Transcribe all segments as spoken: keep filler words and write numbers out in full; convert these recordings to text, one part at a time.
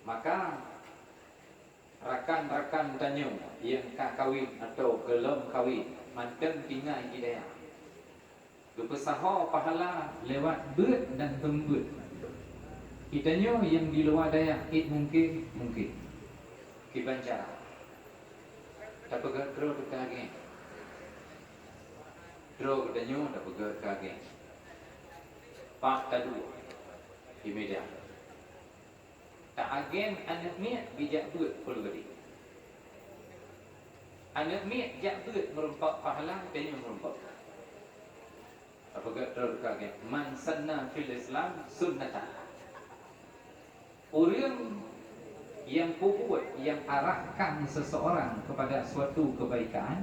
Maka, rakan-rakan tanyoe nyang ka kawin atawa gohlom kawin mantong tinggai di dayah, geupeusaho pahala lewat beuet dan seumeubeuet. Geutanyoe nyang di luwa dayah, ék mungken, mungken. Kiban cara? Tapeugah droe teuka agen. Droe geutanyoe tapeugah teuka agen. Pat taduek di Medan. Ta agen aneuk miet geujak beuet peue lagèe. Aneuk miet jak beuet meurumpok pahala, tanyoe meurumpok. Tapeugah droe teuka agen, "Man sanna fil Islam sunnatan." Ureueng nyang peubuet, nyang arahkan seseorang kepada suatu kebaikan,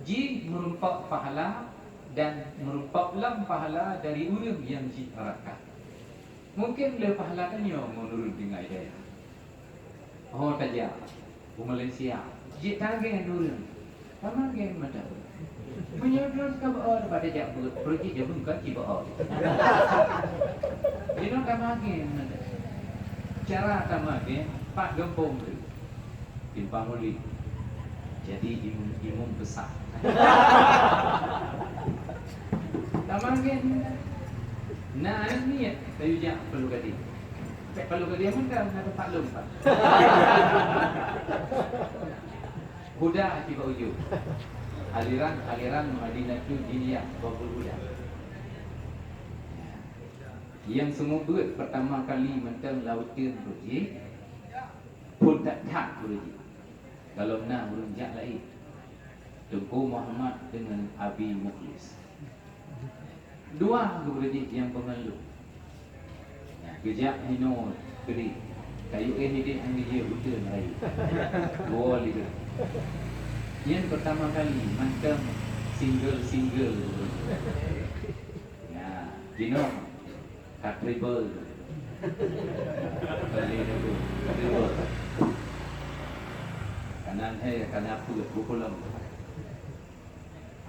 jih meurumpok pahala dan meurumpok lom pahala dari ureueng nyang jiarahkan. Mungken le pahala tanyoe ngon ureueng tinggai dayah. Ho tajak u Malaysia, jeuet tagen ureueng. Tamagen mata ureueng. Meunyoe droe ka beu-o, bak tajak beuet, peureuti jameun ka cibeu-o. Jinoe tamagen mata. Cara tamagen, pat gampông teuh. Simpang Uli. Jadi imum, imum besar. Tamagen. Na aneuk miet, tayue jak Palu Gadi. Cek Palu Gadi mantong na teumpat lom, Pak. Huda cibak ujoe. Aliran, aliran Madinatul Jiniyah, Babul Huda. Nyang seumeubeuet peurtama kali mantong lam uteuen jih, phôn that-that ureueng jih. Golom na ureueng jak laén, Teungku Muhammad deungon Abi Mukhlis. Dua geuh ureueng jih nyang beungeuluh. Nah, geujak hinoe keudeh, kayue éh idéh nyang geujeuet uteuen rayeuk. Geuwoe lé geuh. Nyan peurtama kali mantong single-single ureueng jih. Nah, jinoe ka triple. Kali triple. Triple. Kanan hai, kanan peuet, beupulang.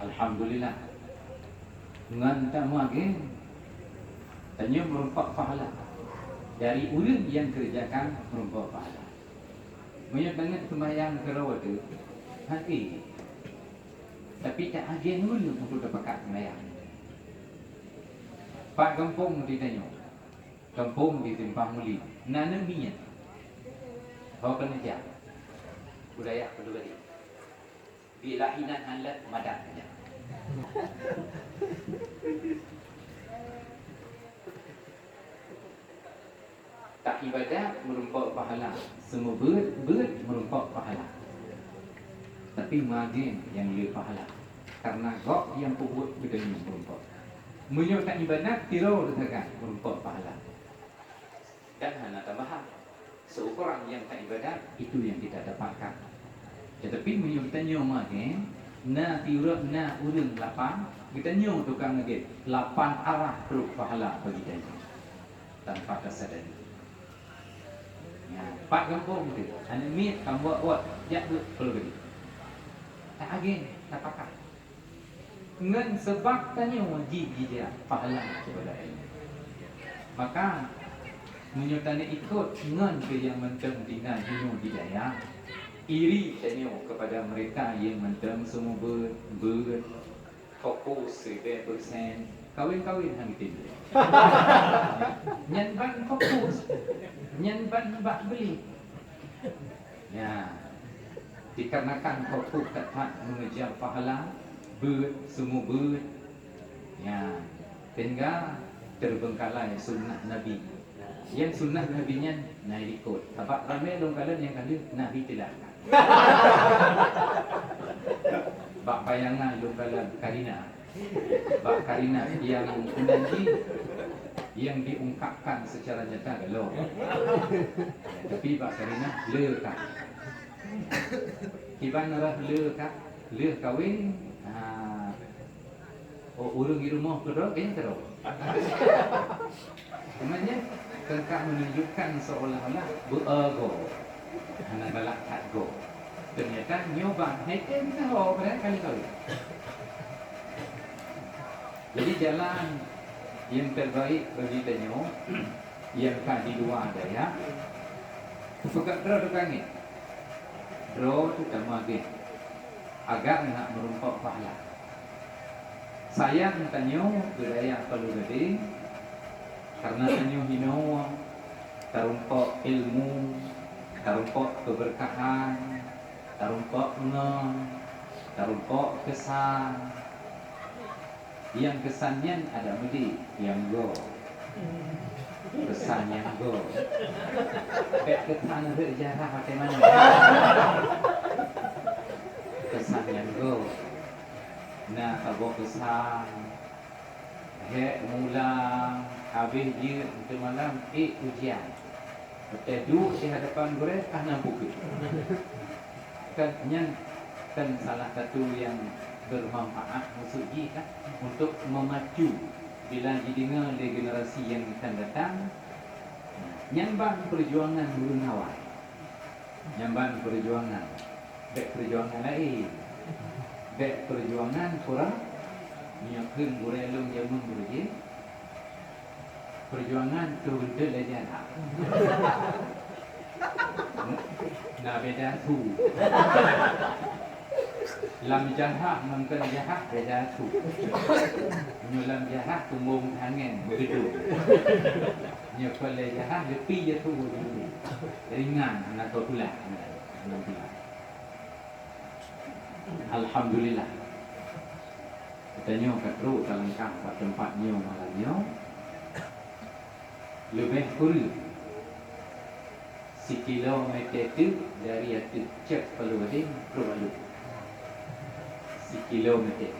Alhamdulillah. Ngon tamagen, tanyoe meurumpok pahala dari ureueng nyang keureujakan meurumpok pahala. Meunyoe tanyoe seumayang keudroe teuh, hana. Tapi ta agen ureueng untuk tapakat seumayang. Pat gampông di tanyoe? Gampông di Simpang Uli. Na aneuk miet. Ho keuneuk jak u dayah Palu Gadi. Bila inan han leuet madat jak. Taibadat meurumpok pahala, seumeubeuet-beuet meurumpok pahala. Tapi magen nyang le pahala, kareuna gob nyang peubuet geutanyoe meurumpok. Meunyoe taibadat, tiroe teusagan meurumpok pahala. Dan hana tambahan. Seukoran nyang taibadat, itu yang kita dapatkan. Tetapi meunyoe geutanyoe magen, na tiroe, na ureueng lapan, geutanyoe tukang agen, lapan arah trok pahala bagi tanyoe. Tanpa tasadari. Nyan, pat gampông teuh, aneuk miet ka buet-buet, jak beuet Palu Gadi. Ta agen, tapakat. Ngon sabab tanyoe jih jijak pahala keupada Allah. Maka, meunyoe taneuk ikot ngon keu nyang mantong tinggai jinoe di dayah, iri tanyoe keupada meureka nyang mantong seumeubeuet, beuet, fokus siribèe persen, kawin-kawin han geutem lé. Nyan ban fokus, nyan ban bak beuet. Ya, dikarenakan fokus that-that mengejar pahala, beuet, seumeubeuet. Ya, sehingga terbengkalai sunnah Nabi. Nyang sunnah Nabi nyan na ikot. Sabab ramé lôn kalon nyang ka lheueh na iteulak. Bak bayangan lôn kalon Karina. Bak Karina nyang meunan jih, nyang diungkapkan secara nyata galom. Tapi bak Karina le ka. Kiban rhah le ka, lheueh kawin, ha, oh, ureueng di rumoh keudroe, kayang keudroe. Teuma nyan teuka menunjukkan seolah-olah beu-o goe. Hana galak that goe. Ternyata nyoe ban hai tem saho padahai ka lheueh kawin. Jadi jalan yang terbaik bagi tanyoe yang ka di luwa dayah, Peugah droe teuka ngieng. Droe teuka mageh. Agak ngat meurumpok pahala. Sayang tanyoe keu dayah Palu Gadeng, karena tanyoe hinoe tarumpok ilmu, tarumpok keberkahan, tarumpok ngon, tarumpok kesan. Nyang kesan nyan ada meudi nyang go. Kesan nyang go. Bèk kesan rhot jarah watèe manoe. Kesan nyang go. Na saboh kesan. Hék mula habéh jeuet teumalam ék ujian. Watèe duek di hadapan gurèe, ah, nam pukeuet. Kan nyan kan salah satu yang bermanfaat maksud jih kan untuk memacu bila jideungoe lé generasi yang akan datang. Nyan ban perjuangan ureueng awai. Nyan ban perjuangan. Bèk perjuangan laén. Bèk perjuangan kurang. Nyoe kheun gurèe lôn jameun gurèe jih. Perjuangan tu beutôi lé jarak. Na beda su. Lam jarak ngon kon jarak beda su. Nyoe lam jarak tumbông tangan beugedong. Nyoe kon lé jarak leupie jatuh. Ringan na to tulah. Alhamdulillah. Tanyoe ka trok talangkah bak teumpat nyoe malam nyoe. Leubeh kureueng sikilo meter teuk dari ateueh cot Palu Gadeng trok alue. Sikilo meter.